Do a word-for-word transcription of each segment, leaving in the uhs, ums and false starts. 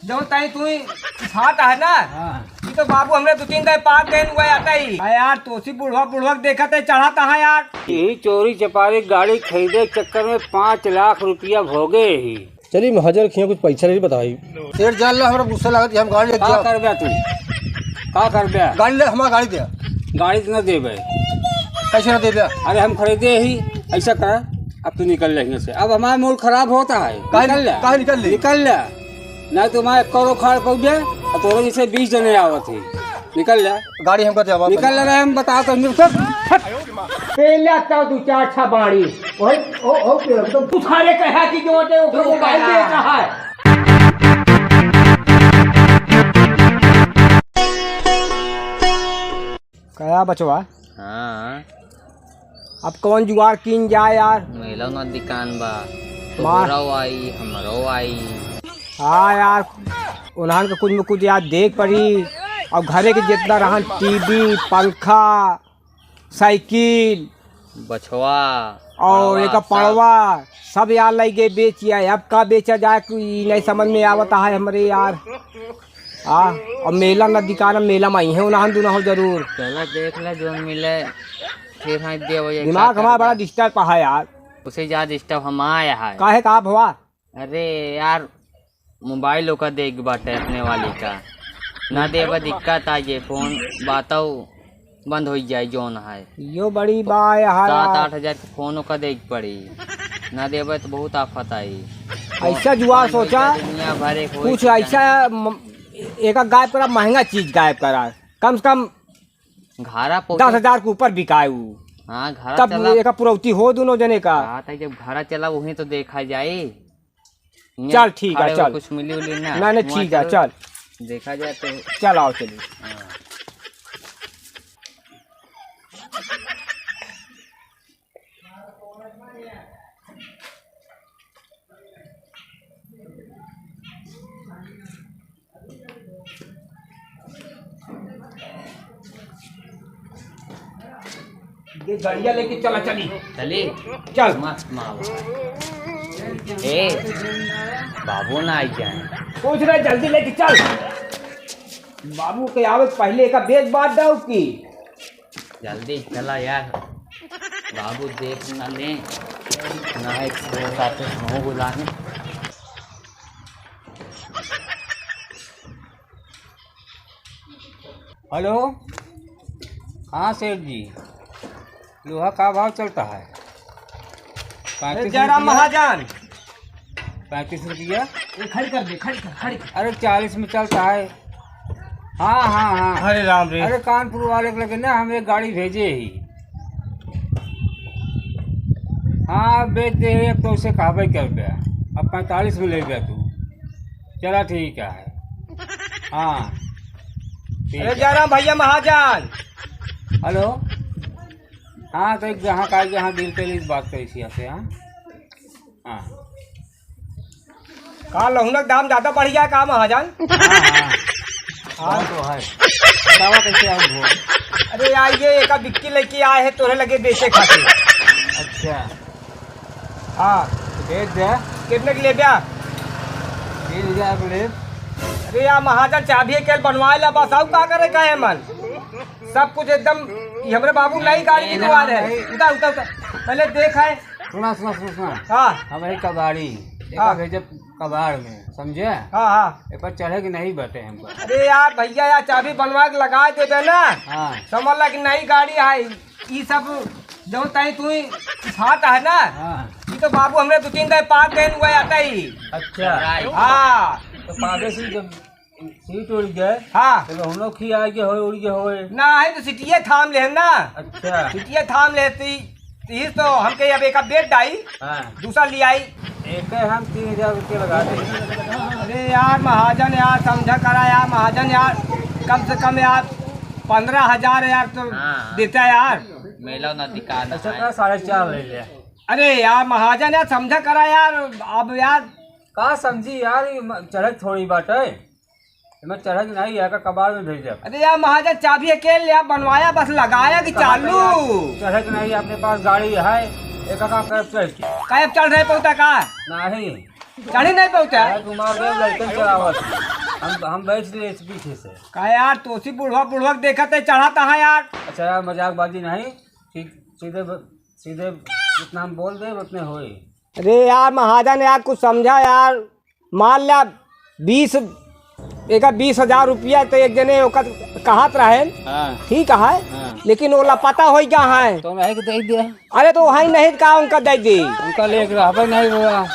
जौन ताई तू ही उठात है ना, हाँ। ये तो बाबू हमरे दो तीन दाई पार देन हुआ आता ही। अरे यार, तोसी बुढ़वा बुढ़वा के देखत है, चढ़त है यार। यही चोरी चपारी गाड़ी खरीदे के चक्कर में पाँच लाख रुपया भोगे ही। चली महाजन खिया कुछ पैसा ले बताई। सेठ जान ला, हमरा गुस्सा लागत, हम गाड़ी ले का जाओ। करबे तू? का करबे? गाड़ी ले, हमारा गाड़ी दे। गाड़ी तो ना देबे। कैसे ना देबे? अरे हम खरीदे ही, ऐसा कर, अब तू निकल ले यहाँ से। अब हमारा मूड खराब होता है। काहे निकल ले। काहे निकल ले? निकल ले। ना तो मैं एक करोड़ खाड़ पहुंच जाए, और तोरे जैसे बीस जने आवत ही। निकल ले। गाड़ी हमको दे, वापस। निकल ले रहे, हम बता तो निकल। हट। पहले तो दो चार छा बाड़ी। ओए, ओ, ओ, ओ, तुम तू सारे कहा कि जो दे, ओकर तू मोबाइल कहा? दे कहा है? कहा बचवा? हाँ। अब कौन जुगाड़ कीन जाए यार? मेला ना दुकान बा। मार। तोहरो आई, हमरो आई। हाँ यार, उन्हान के कुछ में कुछ यार देख पड़ी। और घरे के जितना रहन, टीवी, पंखा, साइकिल, बछवा, और पड़वा, एक सब। पड़वा, सब यार लइ गए बेचिया। अब का बेचा जाए, कोई नहीं समझ में आवत है हमरे यार। आ, और मेला न दिकाना, मेला में आई है उन्हान दुना हो जरूर। चला देख ले, जोन मिले, फिर हाँ दे वही दिमाग हमारा बड़ा डिस्टर्ब है यार। उसे ज्यादा डिस्टर्ब हम आया है। काहे का भवा? अरे यार, मोबाइल ओका देख बाटे अपने वाली का। ना देबा दिक्कत आ जे, फोन बातौ बंद होइ जाए जोन है। यो बड़ी बा यार। सात आठ हजार के फोन ओका देख पड़ी। ना देबा तो बहुत आफत आई। ऐसा जुआ फोन सोचा, दुनिया भर एक होई कुछ के ऐसा म-, एक गायब करा, महंगा चीज गायब करा। कम से कम घरा पहुंचा दस हजार के ऊपर बिकाए ऊ। हाँ, घरा तब चला। एक पुरौती हो दोनों जने का। हाँ, तब जब घरा चला वहीं तो देखा जाए। चल, ठीक है, खड़े हो, चल। कुछ मिली उली ना? ना, ना, वहाँ ठीक है, चलो। चल। देखा जाए तो। चल, आओ, चलिए। हाँ। ये गड़िया लेके चला चली। चली? चल। मस्त माल है। ए, बाबू ना आई जाए। कुछ ना, जल्दी लेके चल। बाबू के आवे के पहले एका बेच बांट दो की। जल्दी चला यार, बाबू देख ना ले, ना है तो साथे मुँह बुलाने। हेलो, हाँ सेठ जी, लोहा का भाव चलता है? पैंतीस जयराम रुपया। महाजन। पैंतीस रुपया। ये खड़ी कर दे, खड़ी कर, खड़ी कर। अरे, चालीस में चलता है। हाँ, हाँ, हाँ। हरे राम रे। अरे, कानपुर वाले के लगे ना हम एक गाड़ी भेजे ही। हाँ, बेच दे, एक तो उसे कहबे कर दे। अब पैंतालीस में ले गया तू। चला, ठीक है। हाँ, ठीक अरे, है। जयराम भैया महाजन। हेलो। हाँ, तो एक ग्राहक आ गया, हाँ, दिल के लिए बात करी थी आपसे, हाँ। हाँ। का लहुनक दाम ज्यादा बढ़ गया का महाजन? हाँ, हाँ। हाँ। बात तो है। बतावा कैसे आऊँ भो? अरे यार, ये एका बिक्की लेके आए हैं तोरे लगे बेचे खातिर। अच्छा। हाँ। तो भेज दे। कितने के लेब्या? तीन हजार के लेब। अरे यार महाजन, चाभी के बनवाए ला बस, आऊ का करे का है मन? सब कुछ एकदम, ये हमरे बाबू नई गाड़ी नहीं, निकलवा रहे। नहीं। उतार, उतार, उतार। पहले देख है। सुना, सुना, सुना, सुना। हाँ। हम एक कबाड़ी, एक हाँ। भेजब कबाड़ में, समझे? हाँ, हाँ। एक बार चढ़े के नहीं बैठे हमको। अरे यार भैया, यार चाबी बनवा के लगा देबे ना। हाँ। समझ ला कि नई गाड़ी है, ई सब जौन ताई तू ही उठात है ना, हाँ। ई तो बाबू हमरे दो तीन दाई पार देन हुआ आता ही। अच्छा। हाँ। तो पावे से जब सीट उड़ गए, हाँ। तो हम लोग खिया गए होए, उड़ गए होए। ना है तो सीटिये थाम ले ना। अच्छा। सीटिये थाम ले ती, तीस तो हमके अब एक बेच डाई, हाँ। दूसरा ले आई। एक हम तीन हजार रुपये लगा दे। अरे यार महाजन यार, समझा करा यार महाजन यार, कम से कम यार पन्द्रह हजार यार तो हाँ। देता यार। मेला ना दिखा ना अच्छा, है। तो साढ़े चार ले ले। अरे यार महाजन यार, समझा करा यार, अब यार। का समझी यार, ये म-, चढ़े थोड़ी बात है। मैं चढ़े के नहीं, यहाँ का कबाड़ में भेज दे। अरे यार महाजन, चाबी अकेले ले आ, बनवाया बस लगाया कि कहाँ चालू। पे यार? चढ़े के नहीं, अपने पास गाड़ी है, एक का कैब चढ़ के। कैब चढ़ रहे पहुँचा का? नहीं। चढ़ी नहीं पहुँचा। अरे कुमार देव लड़कन चलावत है। हम, हम बैठ लिए इस पीछे से। का यार, तोसी बुढ़वा, बुढ़वा के देखत है, चढ़ाता है यार। अच्छा यार, मजाकबाजी नहीं, ठीक, सीधे ब-, सीधे जितना हम बोल दे उतने होए। अरे यार महाजन यार, कुछ समझा यार। मान ला बीस, एका बीस हजार रुपया तो एक जने ओकर कहत रहे, हाँ। ठीक है, हाँ। लेकिन ओला पता होई का है? तो नहीं के दे दे। अरे तो वही नहीं का उनका दे दे। उनका लेके रहबे नहीं हुआ।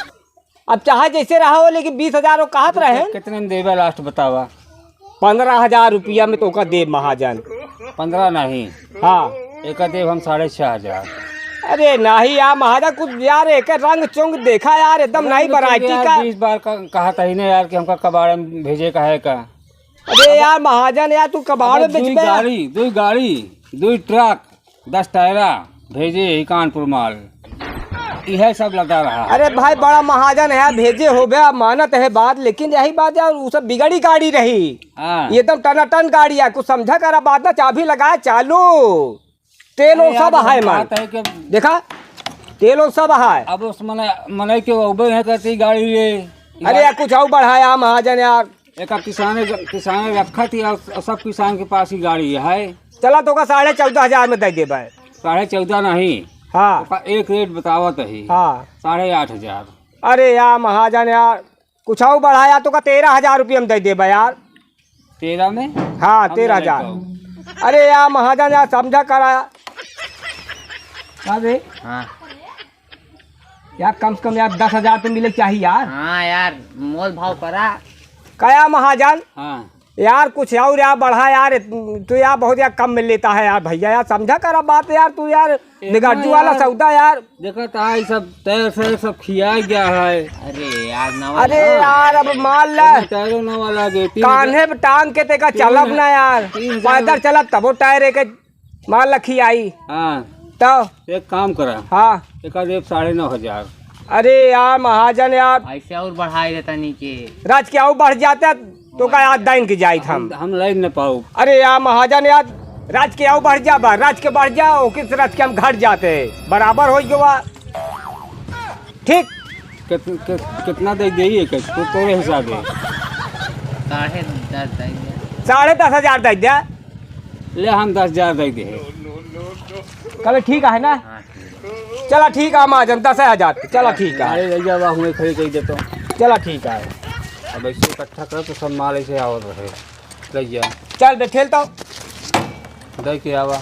अब चाहे जैसे रहा हो, लेकिन बीस हजार वो कहत रहे। कितने में देबे लास्ट बतावा? पन्द्रह हजार रुपया में तोका देब महाजन। पन्द्रह नहीं। हाँ। एका देब हम साढ़े छह हजार। अरे नहीं यार महाजन, कुछ यार एक रंग चुंग देखा यार, एकदम नहीं रंग चुंग वैरायटी यार, का। बीस बार का कहत ही ना यार कि हमका कबाड़े में भेजे का है का। अरे यार महाजन यार, तू कबाड़ अबे में दुई बेचबे? गाड़ी, दुई गाड़ी, दुई ट्रक, दस टायरा भेजे ही कानपुर माल, इहे सब लदा रहा। अरे भाई, बड़ा महाजन है, भेजे होबे, मानत है बात, लेकिन यही बात यार, उ सब बिगड़ी गाड़ी रही। हाँ। ये एकदम टनाटन गाड़ी है, कुछ समझा करा बात ना, चाबी लगाए चालू, तेल अरे उल सब यार, है मन। बात है कि देखा, तेल उल सब है। अब उस मने, मने के उबे है कहती गाड़ी ये। अरे यार, कुछ और बढ़ाया महाजन यार। एका किसाने, किसाने रखा थी और सब किसान के पास ही गाड़ी है। चला, तोका साढ़े चौदह हजार में दे देबे। साढ़े चौदह नहीं। हाँ। ओका एक रेट बतावत ही। हाँ। साढ़े आठ हजार। अरे यार महाजन यार, कुछ और बढ़ाया तोका तेरह हजार रुपया में दे देबे यार। तेरह में? हाँ, हम तेरह हजार। लेता हूँ। अरे यार महाजन यार, समझा करा। का बे? हाँ। यार, कम से कम यार, दस हजार तो मिले चाहिए यार। हाँ यार, मोल भाव करा। कया महाजन? हाँ। यार, कुछ और यार बढ़ा यार, तू यार बहुत यार कम में लेता है यार भैया, यार समझा करा बात यार, तू यार इतना बिगाड़ू वाला यार सौदा यार। देखा तो है, सब टायर सायर सब खिया गया है। अरे यार, नवा अरे लगा। यार, अब मान ला, टायरों नवा लगे, तीन हजार कान्हे पे टांग के तेका तीन चलब ना यार, तीन हजार पैदल चलब तबो टायर एक माल लखी आई। हाँ। तो? एक काम करा। हाँ। एक आध एक साढ़े नौ हजार। अरे यार महाजन यार। ऐसे और बढ़ाई देता नीचे। राज के आऊ बढ़ जाता तो का यार दाइन के जाइत हम। हम, हम लाइन न पाऊ। अरे यार महाजन यार, राज के आऊ बढ़ जा बा, राज के बढ़ जा, ओके से राज के हम घट जाते। बराबर हो गवा। ठीक। कित-, कित-, कितना दे देई एक? तो तोरे हिसाब है। साढ़े दस दे दे। साढ़े दस हजार दे दे। ले, हम दस हजार दे दे। कबे ठीक है ना? हाँ, ठीक है। चला ठीक है, हम आ जान दस हजार। चला ठीक है। अरे, ले जावा, हुए खड़ी कर देता हूँ। चला ठीक है। अब ऐसे इकट्ठा कर तो सब माल ऐसे आवत रहे। ले जा। चल बे, ठेल तो। दे के आवा।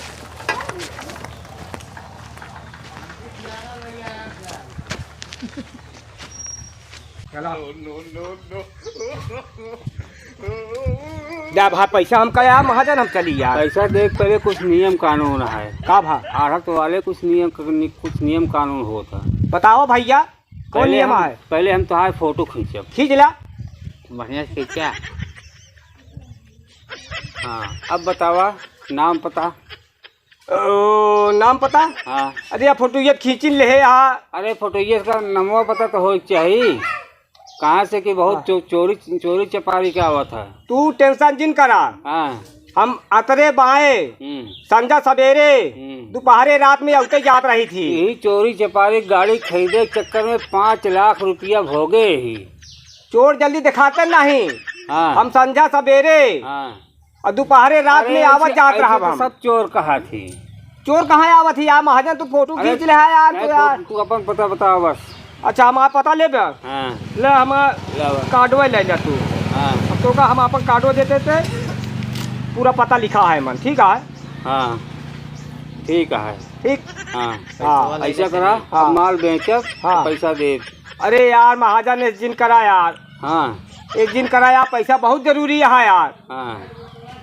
चला। जा भाई, पैसा हम का यार महाजन, हम चली यार। पैसा देख, पहले कुछ नियम कानून है। का भा? आढ़त वाले कुछ नियम, कुछ नियम कानून होता है। बताओ भैया, कौन पहले नियम हम, है? पहले हम तुम्हारे फोटो खींचब। खींच ला। बढ़िया से खींचा। हाँ, अब बतावा नाम पता। ओ, नाम पता? हाँ। अरे, या फोटो ये खींच ले है, हाँ। अरे, फोटो ये का नमवा पता तो हो चाहिए। कहाँ से कि बहुत हाँ। चो-, चोरी, चोरी चपारी के आवत है। तू tension जिन करा। हाँ। हम अतरे बाए, हम्म। संझा सवेरे, हम्म। दोपहरे रात में अउते जात रही थी। यही चोरी चपारी गाड़ी खरीदे के चक्कर में पाँच लाख रुपया भोगे ही। चोर जल्दी दिखाते नहीं। हाँ। हम संझा सवेरे हाँ। और दोपहरे रात अरे, में आवत ऐसे, जात ऐसे रहा तो हम। सब चोर कहा थी। चोर कहाँ आवत ही यार, महाजन तू फोटो अरे, खींच ले है यार, नहीं, तू यार। तू, तू अपन पता बतावा बस। अच्छा, हम आप पता लेबे? हाँ। ले, हम लावा। कार्डवा ले जा तू। हाँ। अब तो का हम अपन कार्डवा देते थे, पूरा पता लिखा है मन, ठीक है? हाँ, ठीक है। ठीक? हाँ। हाँ। ऐसा करा, हाँ। अब माल बेचब, हाँ। पैसा दे। अरे यार, महाजन, एक जिन करा यार। हाँ। एक जिन करा यार, पैसा बहुत जरूरी है यार। हाँ।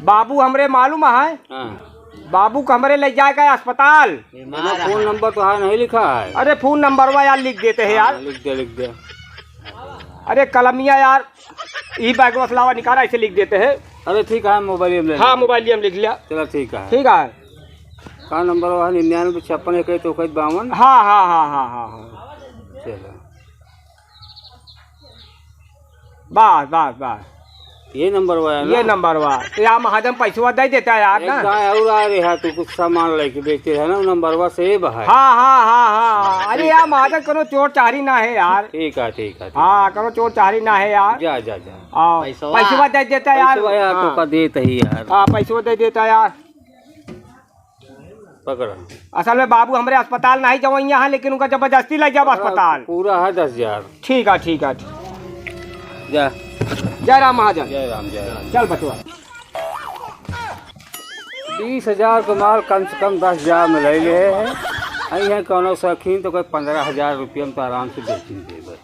बाबू हमरे मालूम है। हाँ। बाबू को हमरे ले जाए का अस्पताल। बीमार फोन है। नंबर तो है नहीं लिखा है। अरे फोन नंबरवा यार लिख देते हैं यार। हाँ, लिख दे, लिख दे। अरे कलमिया यार, ई बैगवा से लावा निकाला, ऐसे लिख देते हैं। अरे ठीक है, मोबाइल में ले हाँ, ले। मोबाइल में लिख लिया। चला ठीक है। ठीक है। का नंबर है? निन्यानवे छप्पन इक्कीस चौसठ बावन। हाँ, हाँ, हाँ, हाँ, हाँ, हाँ। चलो। बस, बस, बस। ये नंबरवा है ना? ये नंबरवा। तो यार महाजन पैसवा दे देता यार एक ना। गाय और आ रही है, तू कुछ सामान लेके बेचते है ना, वो नंबरवा से ये बहा है। हाँ, हाँ, हाँ, हाँ, हाँ। अरे ठीक यार है। महाजन करो चोर चारी ना है यार। ठीक है, ठीक है, ठीक है। हाँ, करो चोर चारी ना है यार। जा, जा, जा। हाँ, पैसवा। पैसवा दे देता यार। पैसवा यार, हाँ। तो का देत ही यार। हाँ, पैसवा दे देता यार। पकड़ा। असल में बाबू हमरे अस्पताल नहीं जवइया है, लेकिन उनका जबरदस्ती ले जाब पकड़ा, अस्पताल। पूरा है दस हजार। ठीक है, ठीक है, ठीक। जा। जय राम महाजन। जय राम, जय राम। चल बचवा। बीस हजार के माल कम से कम दस हजार में ले ले है। आई है कौनो शौकीन तो कोई पन्द्रह हजार रुपया में तो आराम से बेच ही देबे।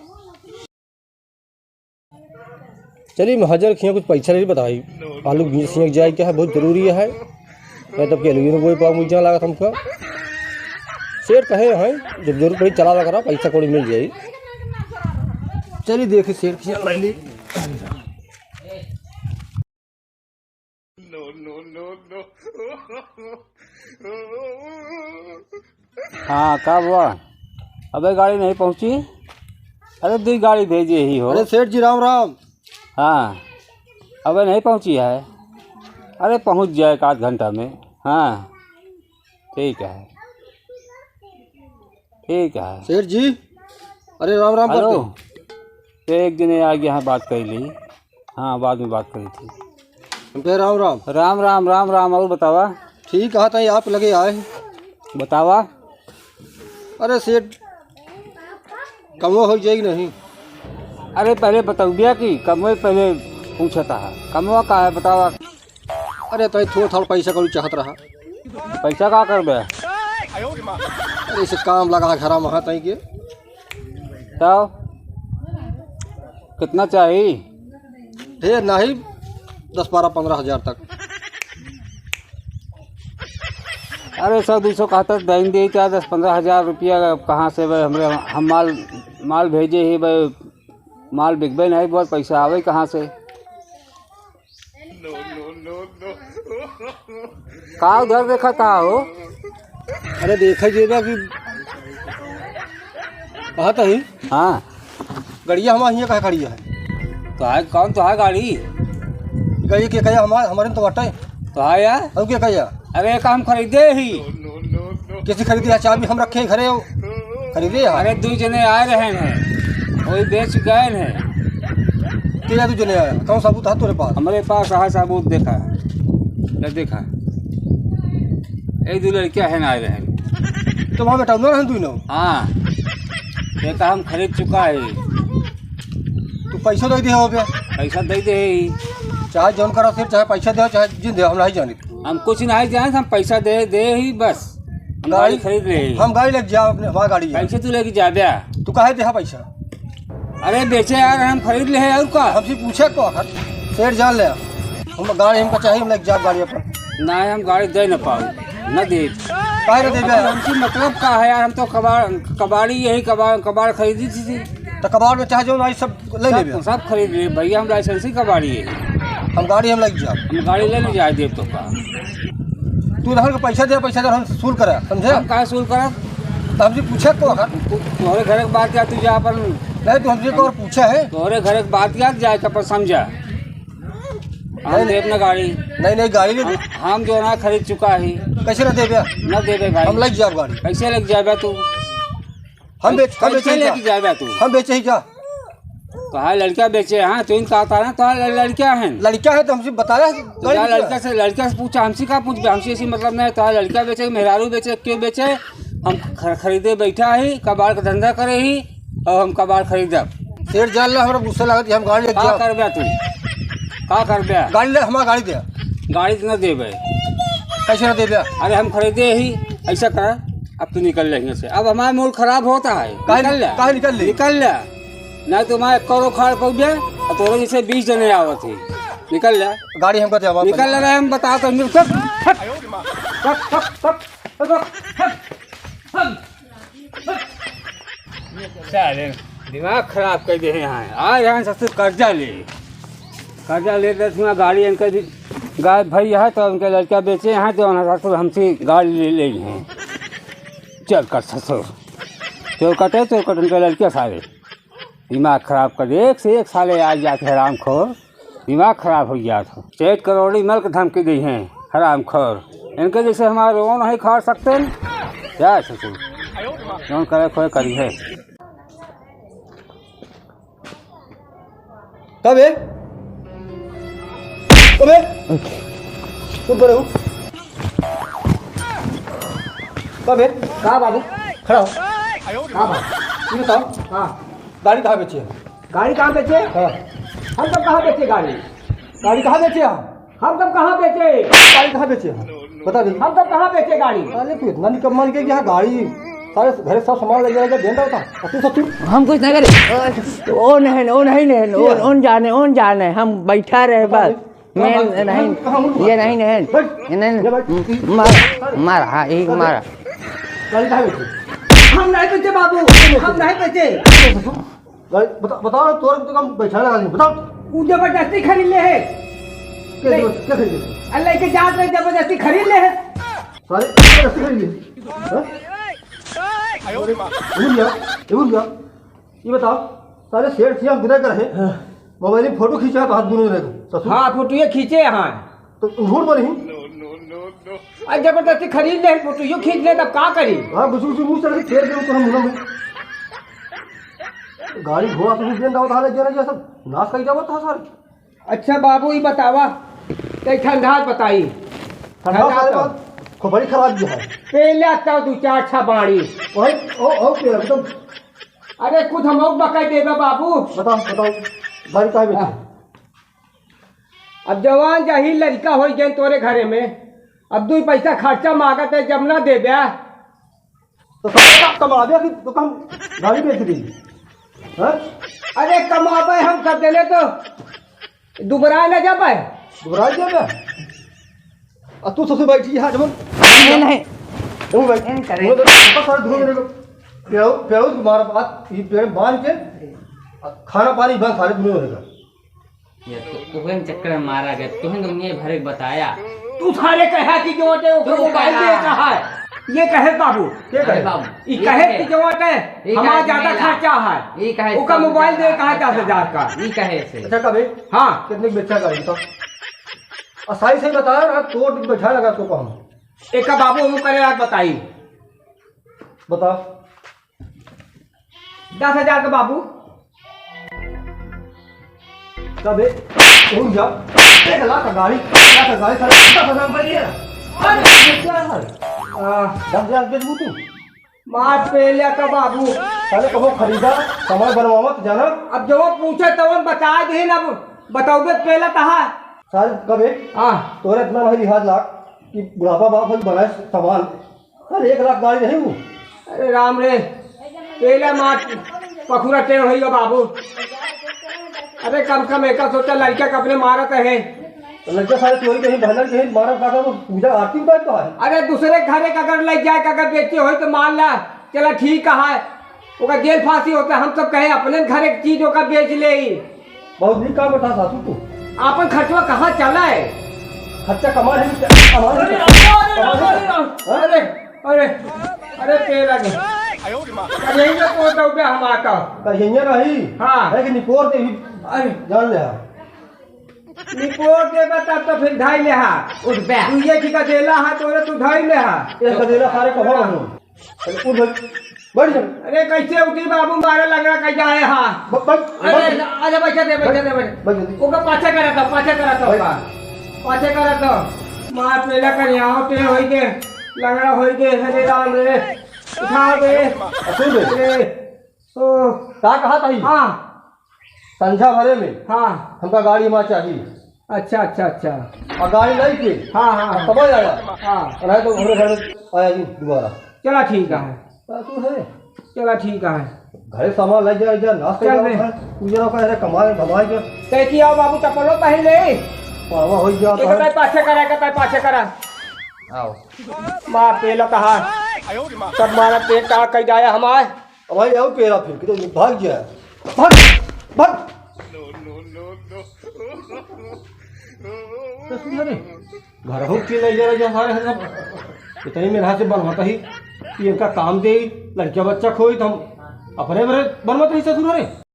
चलिए, महाजन खिया कुछ पैसा ले बताई। आलू बीज सिंह जाए क्या है, बहुत जरूरी है। मैं तब के आलू बोए पाऊँ, मुझे लागत हमका। सेठ कहे हैं, जब जरूरत पड़ी, चला लगा रहा, पैसा कौड़ी मिल जाई। चलिए, देखिए, सेठ खिया ले ली। हाँ, का हुआ? अबे, गाड़ी नहीं पहुँची? अरे, दुई गाड़ी भेजे ही हो। अरे, सेठ जी, राम राम। हाँ, अबे नहीं पहुँची है? अरे, पहुँच जाए एक आध घंटा में। हाँ, ठीक है, ठीक है। सेठ जी, अरे, राम राम हेलो, करते। तो एक दिन आगे यहाँ बात कर ली। हाँ, बाद में बात करी थी। हम कहे राम राम। राम राम, राम राम, और बतावा? ठीक है, ताई आप लगे आए। बतावा? अरे सेठ, कमवा हो जाई कि नहीं? अरे पहले बतौबिया कि कमवे पहले पूछता है, कमवा का है बतावा? अरे ताई थोड़ा थोड़ा पैसा कौड़ी चाहत रहा। पैसा का करबे? अरे इसे काम लगा घरा महा ताई के। तब कितना चाही? ढेर नहीं, दस बारह पन्द्रह हजार तक। अरे सौ दो सौ कहता तो दे दे, क्या दस पन्द्रह हजार रुपया कहाँ से बे? हमरे, हम माल, माल भेजे ही बे, माल बिकबे नहीं, बहुत पैसा आवे कहाँ से? का उधर देखा था हो? अरे देखा जेबा कि कहा तो ही। हाँ। गड़िया हमारे हियाँ कहाँ खड़ी है? तो है कौन, तो है गाड़ी? गड़ी के कहे हमारे, हमारे तो बटे। तो है यार। और क्या कहे? अरे एक हम खरीदे ही। किसी खरीदे है? चाबी हम रखे हैं घरे, खरीदे है। अरे दो जने आए रहे हैं, वही बेच गए हैं। क्या दो जने आए? कौन सबूत है तेरे पास? हमारे पास है सबूत, देखा, ये देखा, ये दो लड़कियां हैं ना आए रहे हैं। तो वहाँ बैठा हुआ रहन तू ना। हाँ, ये तो हम खरीद चुका है। तू पैसा दे दे हो बे। पैसा दे दे ही। चाहे जौन करा फिर, चाहे पैसा दे, चाहे जिन दे, हम नहीं जाने। हम कुछ नहीं जाने, हम पैसा दे दे ही बस। हम गाड़ी गाड़ी खरीद ले ही। हम गाड़ी लेके जाओ अपने, हमारी गाड़ी है। कैसे तू लेके जाबे? तू काहे दे पैसा? अरे बेचे यार, हम खरीद ले हैं और का? हमसे पूछे को आखिर? सेठ जान ले। हम गाड़ी हमको चाहिए, हम लेके जाओ गाड़ी अपन। नहीं, हम गाड़ी दे न पाओ, न दे। काहे न देबे? हमसे मतलब का है यार, हम तो कबाड़, कबाड़ी यही कबाड़, कबाड़ खरीदी थी, थी। तो कबाड़ में चाहे जो ना सब ले लेबे। सब, सब खरीद ले भैया, हम लाइसेंसी कबाड़ी है। हम गाड़ी हम लेके जाओ। हम गाड़ी ले ले जाए देब तो का? तू रहन के पैसा दे, पैसा दे, हम वसूल करा, समझे? हम काहे वसूल करब? तो हमसे पूछे को आखिर? तू, तोहरे घर के बात क्या, तू जा अपन। नहीं, तू हमसे एक और पूछा है। तोहरे घर के बात क्या, जाए के अपन समझा। हम नहीं, देब ना गाड़ी। नहीं, नहीं, गाड़ी नहीं। हम, हम जो ना खरीद चुका ही। कैसे ना देबे? ना देबे भाई। हम लेके जाब गाड़ी। कैसे लेके जाबे तू? हम बेच, हम कैसे बेचे ही लेके क्या? जाबे तू? हम बेचे ही क्या? तोहार लड़का बेचे, हाँ, तू इनका आता ना, तोहार लड़का है। लड़का है तो हमसे बताया है, तो गाड़ी यार, बेच रहा लड़का है। से, लड़का से पूछा, हमसे का पूछबे? हमसे ऐसी मतलब नहीं है, तोहार लड़का बेचे, मेहरारू बेचे, क्यों बेचे? हम ख-, खरीदे बैठा ही, कबाड़ का धंधा करे ही, और हम कबाड़ खरीदब। सेठ जान ले, हमरा गुस्सा लागत, हम गाड़ी लेके का जाओ। करबे तू? का करबे? गाड़ी ले, हमारा गाड़ी दे। गाड़ी तो ना देबे। कैसे ना देबे? अरे हम खरीदे ही, ऐसा कर, अब तू निकल ले यहाँ से। अब हमारा मूड खराब होता है। काहे निकल ले। काहे निकल ले? निकल ले। नहीं तो मैं एक करोड़ खाड़ पहुँच जाए, और तोरे जैसे बीस जने आवत ही। निकल ले। गाड़ी हमको दे, वापस। निकल ले रहे, हम बता तो, निकल, हट, हट, हट, हट, हट, हट, हट। साले दिमाग खराब कर दे हैं यहाँ। आ रहे हैं ससुर कर्जा ले, कर्जा ले दस में गाड़ी इनका भी गायब भई है, तो उनके लड़का बेचे हैं, तो उन्हें ससुर हमसे गाड़ी ले ले हैं। चल कर ससुर, चोर कटे, चोर कटे उनके लड़के सारे। दिमाग खराब कर दे, एक से एक साले आ जाते हैं हरामखोर। दिमाग खराब होइ जात हो। सेठ करोड़ी मल के धमकी दी हैं, हरामखोर। इनके जैसे हमारे रोन नहीं खा सकते हैं। क्या ससुर, जौन करे खोए करी है। कबे? कबे? चुप रहो। कबे? का बाबू? खड़ा हो। का बाबू? ये बताओ। हाँ। गाड़ी कहाँ बेची है? गाड़ी कहाँ बेचे? हाँ। हम सब कहाँ बेचे गाड़ी? गाड़ी कहाँ बेचे हम? हम सब कहाँ बेचे? गाड़ी कहाँ बेचे हम? बता दे। हम सब कहाँ बेचे गाड़ी? अरे तू इतना निकम्मा निकल गया, गाड़ी, सारे घरे सब सामान ले जाएगा, देंदा होता। और तू सब तू हम कुछ नहीं करे। ओ नहीं, ओ नहीं, नहीं, ओ, क्या? ओन जाने, ओन जाने, हम बैठा रहे बता बस। दे। मैं कहाँ, नहीं, कहाँ, कहाँ, ये नहीं, नहीं, बैठ। ये नहीं, ये बैठ। मार, मार, हाँ, यही मार। गाड़ी कहाँ बेचे? हम नहीं बेचे बाबू, हम नहीं बेचे। गाड़ी बता, बताओ, तोर तो हम बैठा लगा नहीं, बताओ। उ जबरदस्ती खरीद ले है। क्या ले- जबरदस्ती, क्या खरीद ले? अल्लाह के जात रहे, जबरदस्ती खरीद ले है। सारे जबरदस्ती खरीद ले। हाँ? अरे, ये भैया, ये भैया, ये बताओ, सारे सेठ सियाह गुदा कर है। हाँ। मोबाइल में फोटो खींचा तो हाथ दोनों जने का। ससुर। हाँ, फोटो ये खींचे हैं। तो झूठ बोली। अरे जबरदस्ती खरीद ले, फोटो यो खींच ले, तब का करी? हाँ, गुसु गुसु मुंह चढ़ के फेर दे तो हम मुंह में। गाड़ी घोड़ा सब बेंदा होता है, जरा ये सब नाश कर जावत था सर। अच्छा बाबू, ई बतावा, तई ठंडा बताई। ठंडा ठंडा सारे तो। बात खोपड़ी खराब भी है। पहले तो दो चार छा बाड़ी। वही, ओ, ओ, पे एकदम। अरे कुछ हम लोग बकाई देबे बाबू। बताओ, बताओ, गाड़ी काहे बेची? हाँ। अब जवान जाहिल लड़का होई गए तोरे घरे में, अब दो पैसा खर्चा मांगत है, जब ना देबे। तो सारे का कमाबे कि तो हम गाड़ी बेच दी? हाँ? अरे कमाबे हम कर देले तो दुबराए ना जाबे। दुबराए जाबे? आ तू सबसे बैठी है जब नहीं, नहीं। तू बैठ। नहीं करे। वो तो बस सारे दुनों जने को प्याऊ, प्याऊ मारा बात, ये पेड़ बांध के आ खाना पानी बंद सारे दुनों जने का। ये तो तुहन चक्कर में मारा गया, तुहन तो ये भरे बताया। तू सारे कहा कि जो होते ओकर तू मोबाइल कहा। दे कहा है। ये कहे बाबू। के अरे कहे? बाबू, ई ये कहे कहे? कि जो होते ये हमारा कहे ज्यादा मेला? खर्चा है। ये कहे ओकर सब मोबाइल दे ज्यादा कहा खर्चा दस हजार है। का? ये कहे से? अच्छा कबे? हाँ। कितने की बेचा गाड़ी तो? आ सही सही बता रहा, तोड़ बैठा लगा तो कहूँ। एक बाबू हम करे यार बताई। बता। दस हजार का बाबू। तबे, रुक जा। एक लाख का गाड़ी, एक लाख का गाड़ी, साढ़े दस हजार रुपये दिए। अरे, ये क्या है? आ, दस हजार बेचबू तू? मार पेल्या का बाबू। साले कबो खरीदा, समय बनवावत, जाना। अब जो पूछे तवन बता दे ना, बताओगे पेला तहा। साले कबे? हाँ। तोरे इतना नहीं लिहाज लाग कि बुढ़ापा बाप है बनाए सामान। अरे, एक लाख गाड़ी नहीं वो। अरे राम रे, पेला मार पखुरा टेढ़ होइगा बाबू। अरे कम से कम एका सोचा लड़का के अपने मारत है। तो लड़का सारे चोरी कहीं बहनर कहीं मारत का वो पूजा आरती उतार तो है। अरे दूसरे घरे का अगर ले जाए का अगर बेचे होई तो मान ला, चला ठीक है, ओका जेल फांसी होता, हम सब कहे अपने घरे की चीज ओका बेच ले। बहुत नीक काम बता सासू तू। आपन खर्चवा कहाँ चला है? खर्चा कमा है, कमा है। अरे, अरे, अरे, अरे, अरे, अरे, अरे, अरे, अरे, पेला के। अरे, यही में तो दौबे हम आता। कहिए रही। हाँ। है कि निपोर दे भी अरे। जान ले। निपोर दे बता तो फिर धाई ले हा। उठ बे। तू ये ठिका देला हा, तोरे तू धाई ले हा। ये का देला सारे कहो हम। अरे उठ भाई, बैठ जा। अरे कैसे उठी बाबू, मारे लग रहा, कैसे आए हाँ? ब-, बैठ, अरे, बैठ। अरे, बैठा दे, बैठा दे, बैठा। बैठ जल्दी। ओका पाछे करा था, पाछे करा था बैठ। ओका। पाछे करा था। मार पेला कर यहाँ पे होई के, लंगड़ा होई के, हरे राम रे। उठा दे। आ, सुन बे। अरे, ओ। का कहा था ई? हाँ। संझा भरे में हाँ। हमका गाड़ी हमार चाहिए। अच्छा, अच्छा, अच्छा। और गाड़ी नहीं के हाँ, हाँ, हाँ। तब आया। हाँ। और नहीं तो हमरे घर में आया जी दोबारा। चला ठीक है। हाँ, तू है। चला ठीक है। घरे सामान ले जा, जा, नाश कर चल जाओ बे। घर। पूजा रखा है, कमाए, धमाए के। तै की आओ बाबू, चप्पलो पहन ले। पावा हो जाता एक है। तै पाछे करा, एक तै पाछे करा। आओ। मार पेला तहा। सब मारा पेट का कई जाया हमार। अब भाई आओ पेला फिर, किधर भाग गया? भाग, भाग। तो सुन रे, घर हो के ले जा रहा सारे सब। इतनी मेहनत से बनवाता ही कि इनका काम दे, लड़का बच्चा खोई तो हम अपने बरे बनवाते ही ससुर रे।